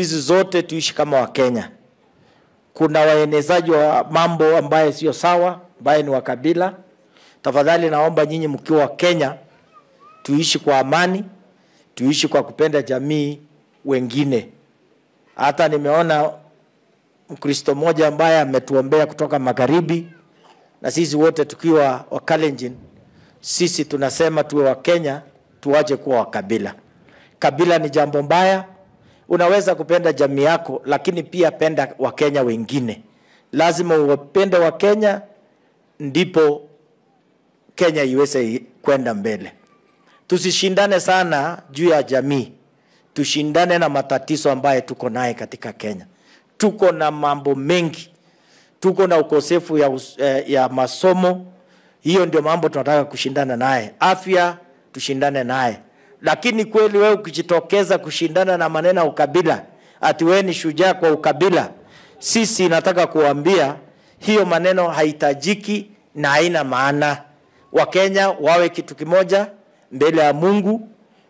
Sisi zote tuishi kama Wakenya. Kuna waenezaji wa mambo ambaye sio sawa, ambaye ni wa kabila. Tafadhali naomba nyinyi mkiwa Wakenya tuishi kwa amani, tuishi kwa kupenda jamii wengine. Hata nimeona Mkristo mmoja ambaye ametuombea kutoka magharibi, na sisi wote tukiwa Wakalenjin, sisi tunasema tuwe Wakenya, tuache kuwa wakabila. Kabila ni jambo mbaya. Unaweza kupenda jamii yako, lakini pia penda Wakenya wengine. Lazima uwapende Wakenya ndipo Kenya iweze kwenda mbele. Tusishindane sana juu ya jamii, tushindane na matatizo ambaye tuko naye katika Kenya. Tuko na mambo mengi, tuko na ukosefu ya masomo. Hiyo ndio mambo tunataka kushindana naye. Afya tushindane naye. Lakini kweli wewe ukijitokeza kushindana na maneno ya ukabila, ati wewe ni shujaa kwa ukabila, sisi nataka kuambia hiyo maneno haitajiki na haina maana. Wakenya wawe kitu kimoja mbele ya Mungu.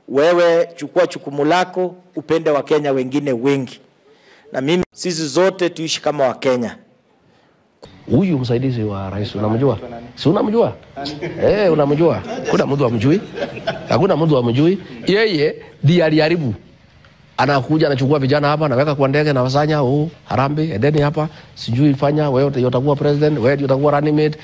Wewe chukua jukumu lako, upende Wakenya wengine wengi. Na mimi, sisi zote tuishi kama Wakenya. Huyu msaidizi wa rais unamjua? Si unamjua? Eh, unamjua. Kuna mtu amjui? Hakuna mtu amjui. Yeye ndiye aliharibu. Anakuja anachukua vijana hapa, anaweka kwa ndege na wasanya, oh, harambee, endeni hapa, sijui fanya, wewe utakuwa president, wewe utakuwa running mate.